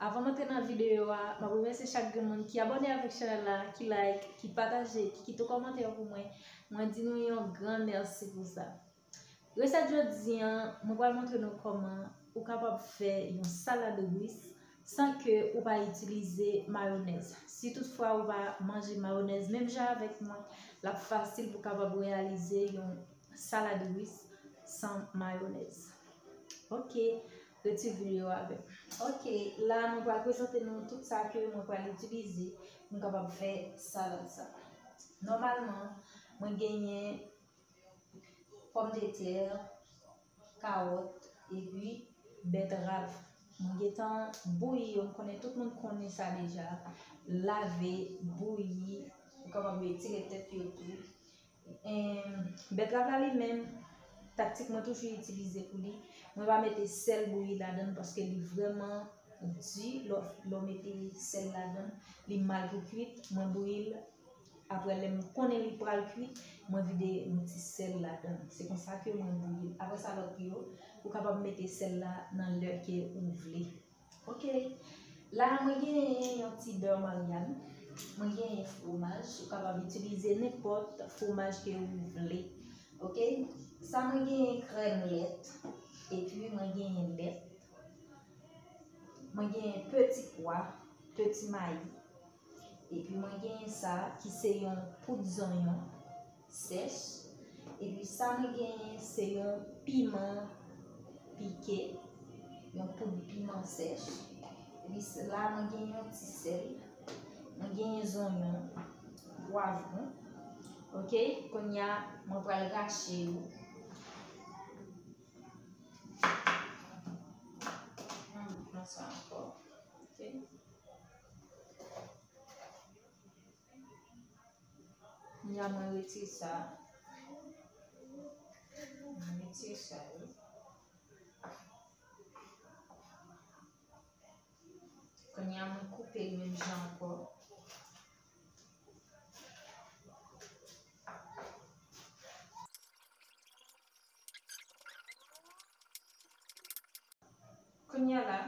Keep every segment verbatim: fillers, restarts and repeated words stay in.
Avan m antre nan videyo a, m ap remèsye chak grenn moun ki abòne avèk chanèl la, ki like, ki pataje, ki kite yon kòmantè pou mwen. Mwen di nou yon gran mèsi pou sa. Resèt jodi a, mwen pral montre nou kòman ou kapab fè yon salad ris san ke ou pa itilize mayonèz. Si toutfwa ou pa manje mayonèz menm jan avèk mwen, l ap fasil pou w kapab reyalize yon salad ris san mayonèz. Ok, retire videyo a avè m. Ok, la mwen pral prezante nou tout sa ke mwen pral itilize pou m kapab fè salad sa. Nòmalman, mwen genyen pòmdetè, kawòt, epi bètrav. Mwen gentan bouyi yo, m konnen tout moun konnen sa deja. Lave, bouyi, ou kapab retire tèt yo tou. Em, bètrav la li menm, taktik mwen toujou itilize pou li, mwen pa mete sèl bouyi ladan l paske li vrèman di lè w, lè w mete sèl ladan l, li mal pou kwit. Mwen bouyi l, apre lè m konnen li pral kwit, mwen vide yon ti sèl ladan l. Se konsa ke mwen bouyi l. Apre sa lòt yo, ou kapab mete sèl la nan lè ke ou vle. Ok. La, mwen genyen yon ti bè Maryal. Mwen genyen fwomaj. Ou kapab itilize nenpòt fwomaj ke ou vle. Ok. Sa, mwen genyen krèm lèt. Epi, mwen genyen lèt. Mwen genyen peti pwa, peti mayi. Epi mwen genyen sa ki se yon poud zonyon sèch. Epi sa mwen genyen se yon piman pike, yon poud piman sèch. Epi s-, la mwen genyen yon ti sèl. Mwen genyen zonyon, pwavwon. Ok, kounye a mwen pral rache yo. Mwen pran sa ankò. Ok. Kounye a mwen retire sa. Mwen retire sa yo. Kounye a mwen koupe l menm jan ankò. Kounye a la,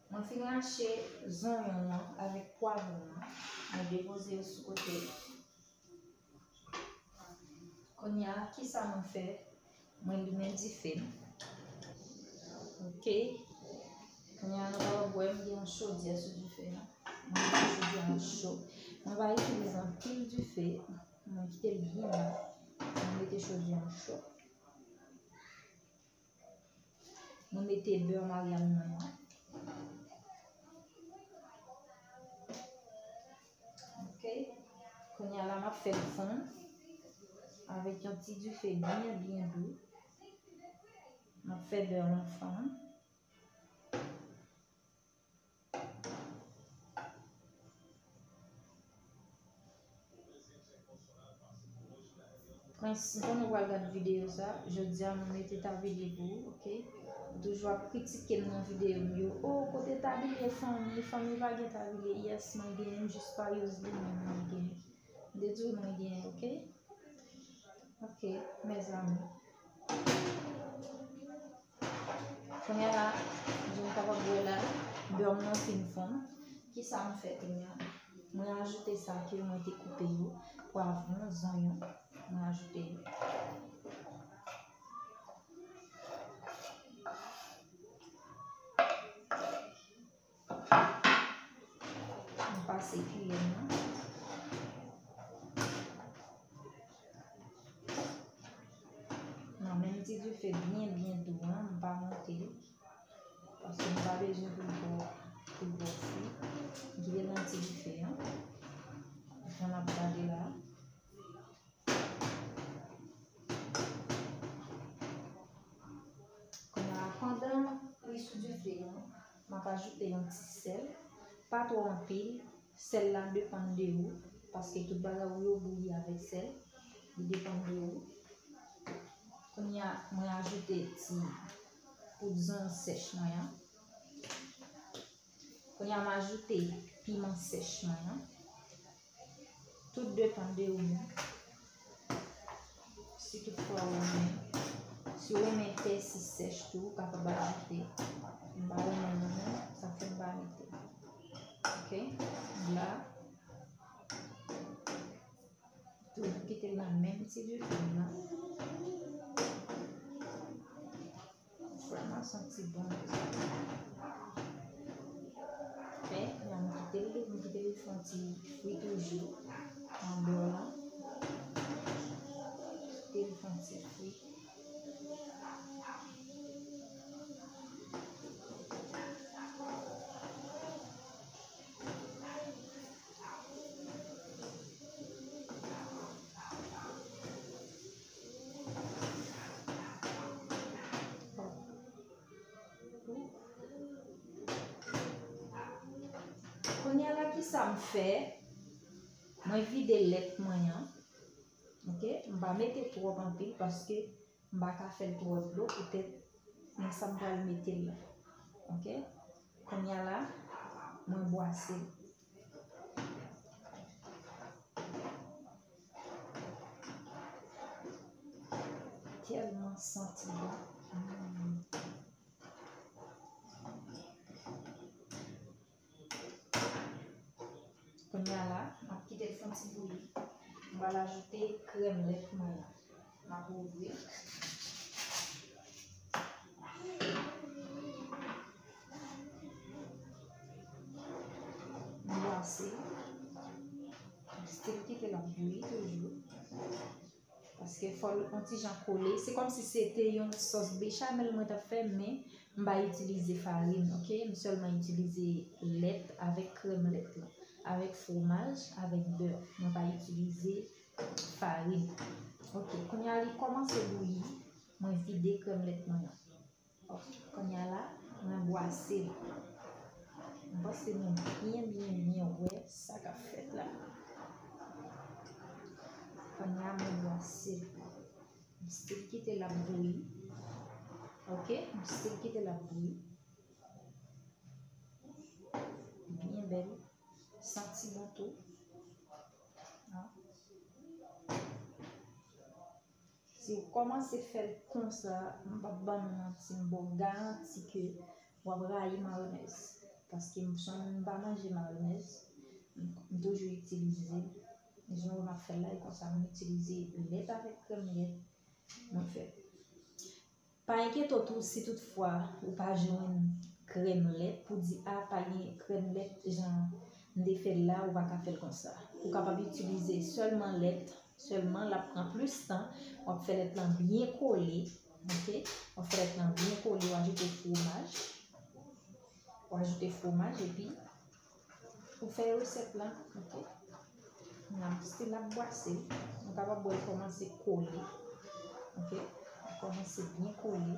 mwen fin rache zonyon an avèk pwavwon an. Mwen depoze yo sou kote. Kounye a, kisa mwen fè? Mwen limen dife m. Ok. Kounye a, nou kapab wè m gen yon chodyè sou dife a. Mwen mete chodyè an cho. Mwen pa itilize anpil dife. Mwen kite l byen ba. Mwen mete chodyè an cho. Mwen mete bè Maryal mwen an. Ok. Kounye a la, m ap fè l fonn avèk yon ti dife byen, byen dou. M ap fè bè lan fonn. Prens, m konnen w pral gad videyo sa. Jodi a, mwen mete tabliye pou ou, ok? Ou toujou ap kritike m nan videyo m yo. O, kote tabliye fanmi? Fanmi pa gen tabliye. Yes, mwen genyen, m jis pa use li menm, mwen genyen. M te di w mwen genyen, ok? Ok, mezanmi. Kounye a la, jan w kapab wè la, bè m nan fin fonn. Kisa m fè kounye a? Mwen ajoute sa ke mwen te koupe yo, pwavwon, zonyon, mwen ajoute yo. Mwen pase kiyè m nan. Nan menm ti dife byen, byen dou an, m pa monte l. Paske m pa bezwen pou l twò, pou l twò fri. M kite l nan ti dife an. Jan n ap gade la. Kounye a, pandan li sou dife an, m ap ajoute yon ti sèl, pa twò anpil. Sèl la depann de ou, paske tout bagay ou yo bouyi avèk sèl, li depann de ou. Kounye a, mwen ajoute ti poud zonyon sèch mwen an. Kounye a, m ajoute piman sèch mwen an. Tout depann de ou menm. Si toutfwa ou renmen, si ou renmen pèsi sèch tou, ou kapab ajoute. M pa renmen l mwen menm, sa fè m pa mete. Ok, la. Toujou kite l nan menm ti difil la. Vrèman santi bon. Fè, la m kite l, m kite l fè yon ti fri toujou. Nan bò la. Kite l fè yon ti fri. Kounye a la, ki sa m fè? Mwen vide lèt mwen an. Ok? M pa mete twòp anpil paske m pa ka fè l twò dlo poutèt nan sa m pral mete l la. Ok? Kounye a la, mwen bwase l. Tèlman santi bon. Mm. Kounye a la, m ap kite l fè yon ti bouyi. M pral ajoute krèm lèt mwen an. M ap ouvri. M bwase. M still kite l ap bouyi toujou. Paske fò l yon ti jan kole. Se kòmsi se te yon sòs bechamel mwen t ap fè, men m pa itilize farin, ok? M sèlman itilize lèt avèk krèm lèt la, avèk fwomaj, avèk bè. Mwen pa itilize farin. Ok, kounye a li kòmanse bouyi, mwen vide krèm lèt mwen an. Ok, kounye a la, mwen bwase l. M panse nou byen, byen, byen wè sa k ap fèt la. Kounye a, mwen bwase l. M still kite l ap bouyi. Ok, m still kite l ap bouyi. Byen bèl. Santi bon tou. Si w kòmanse fè l konsa, m p ap ban nou manti, m ba w garanti ke w ap rayi mayonèz. Paske m, m pa manje mayonèz, m, m toujou itilize l. Jan w wè m ap fè l la, e konsa m itilize lèt avèk krèm lèt, mwen fè l. Pa enkyete w tou si toutfwa ou pa jwenn krèm lèt pou di, a, pa gen krèm lèt jan m te fè l la, ou pa ka fè l konsa. Ou kapab itilize sèlman lèt, sèlman l ap pran plis tan, w ap fè lèt lan byen kole, ok? W ap fè lèt lan byen kole, w ajoute fwomaj. W ajoute fwomaj epi ou fè resèt la, ok? N ap still ap bwase l. Nou kapab wè l kòmanse kole, ok? Li kòmanse byen kole.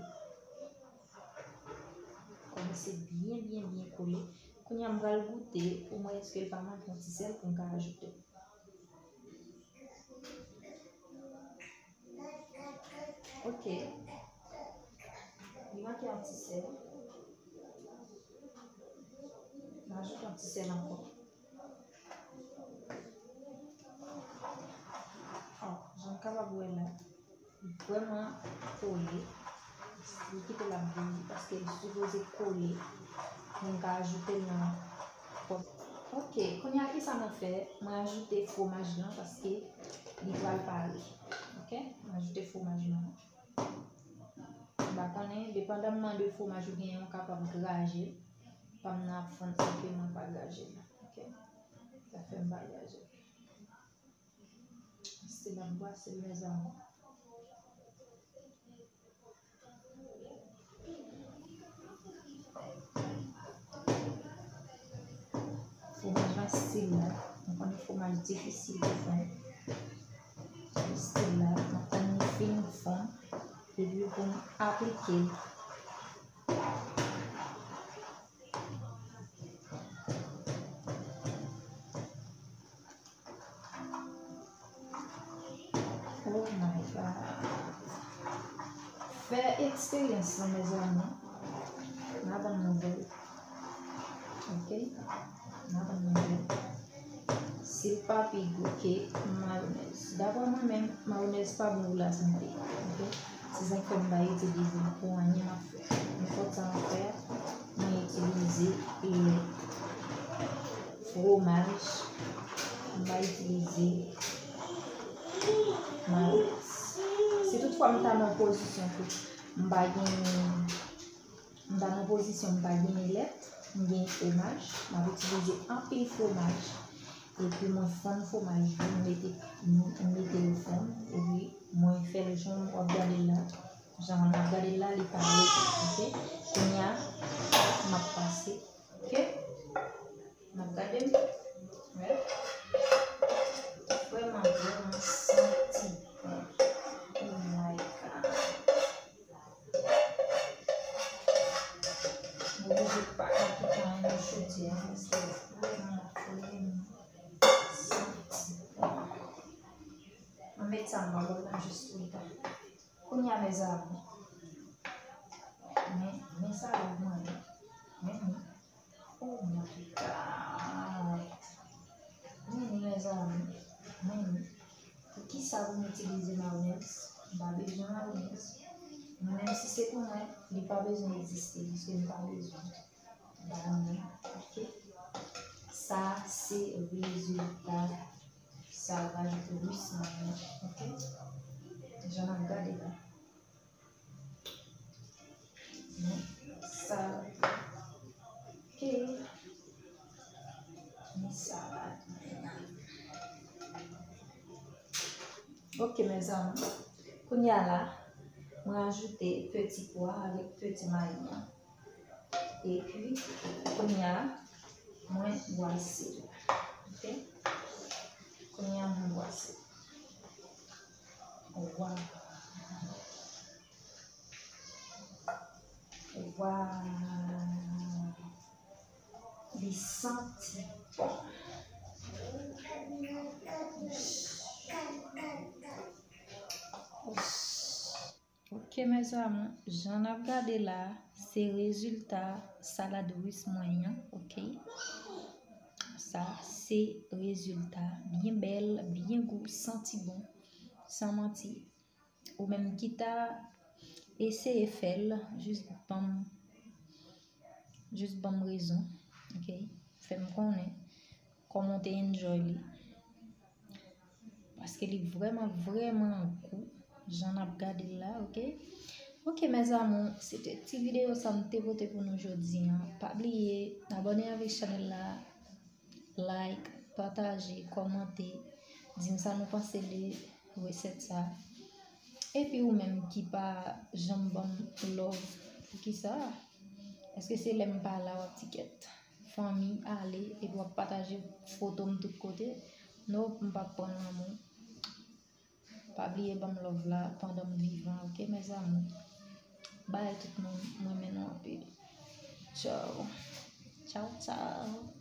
Kòmanse byen, byen, byen kole. Kounye a, m pral goute pou m wè èske l pa manke yon ti sèl pou m ka ajoute. Ok. Li manke yon ti sèl. M ajoute yon ti sèl ankò. Jan n kapab wè la, li vrèman kole. Li kite l ap bouyi paske li sipoze kole pou m ka ajoute l nan pòt. Ok, kounye a kisa mwen fè? Mwen ajoute fwomaj lan paske li pral pare. Ok, mwen ajoute fwomaj lan. M pa konnen, depandaman de fwomaj ou genyen, ou kapab graje l. Pa m nan ap fann sa ke mwen pa graje l. Ok, sa fè m pa graje l. Se la m bwase l, mezanmi. Fwomaj la still la. Nou konnen fwomaj difisil pou fè. Still la, nou tann li fin fonn. Epi pou nou aplike l. Oh my God. Fè eksperyans lan, mezanmi. N a ban nouvèl. Ok? N a ban nouvèl. Si l pa pi gou ke mayonèz. Daprè mwen menm, mayonèz pa bon pou lasante. Ok? Se sa k fè m pa itilize l pou anyen m ap fè. Nenpòt sa m ap fè a, mwen itilize lèt. Fromaj, m pa itilize mayones. Si toutfwa m ta nan pozisyon ke m pa gen, m ta nan pozisyon m pa gen milèt, m gen fromaj, m ap itilize anpil fromaj. Epi mwen fonn fromaj yo, m mete, m mete yo fonn, epi mwen fè l jan w ap gade l la. Jan w ap gade l la, li pare, oke? Kounye a, m ap pase, oke? N ap gade m. Wè. Vrèman, vrèman santi bon. Oh my God. M oblije pa kite anyen nan chodyè a, paske vrèman, vrèman santi bon. Mwen met sa nan bòl la jis pou li ta. Kounye a, mezanmi. Men, men sa la mwen. Men, men. Oh my God. Men, men, mezanmi. Men, men. Poukisa pou m itilize mayonèz? M pa bezwen mayonèz. Men menm si se pou mwen, li pa bezwen egziste, paske m pa bezwen. Ba nou, oke? Sa se rezilta salad ris mwen an, oke? Jan n ap gade la. Men, sa, oke. Men salad mwen an. Oke, mezanmi. Kounye a la, mwen ajoute peti pwa avèk peti mayi an. Epi, kounye a, mwen bwase l. Oke? Kounye a, mwen bwase l. Waw. Waw. Li santi bon. Ok, mes amours, jan n ap gade la, se rezilta salad ris mwen an, ok? Sa se rezilta, byen bèl, byen gou, santi bon, san manti. Ou menm ki ta eseye fè l, jis ban m, jis ban m rezon, ok? Fè m konnen kòman w te enjoy li. Paske li vrèman, vrèman gou, jan n ap gade l la, ok? Ok, mes amours, se te ti videyo sa m te pote pou nou jodi an. Pa bliye abòne avèk chanèl la, like, pataje, kòmante, di m sa nou panse de resèt sa. Epi ou menm ki pa janm ban m love, poukisa? Èske se lè m pa la w ap ti kèt? Fanmi, ale, epi w ap pataje foto m tout kote. Nope, m p ap pran lanmou. Pa bliye ban m love la pandan m vivan, ok, mes amours? Bye tout moun, m renmen nou anpil. Tchaw. Tchaw, tchaw.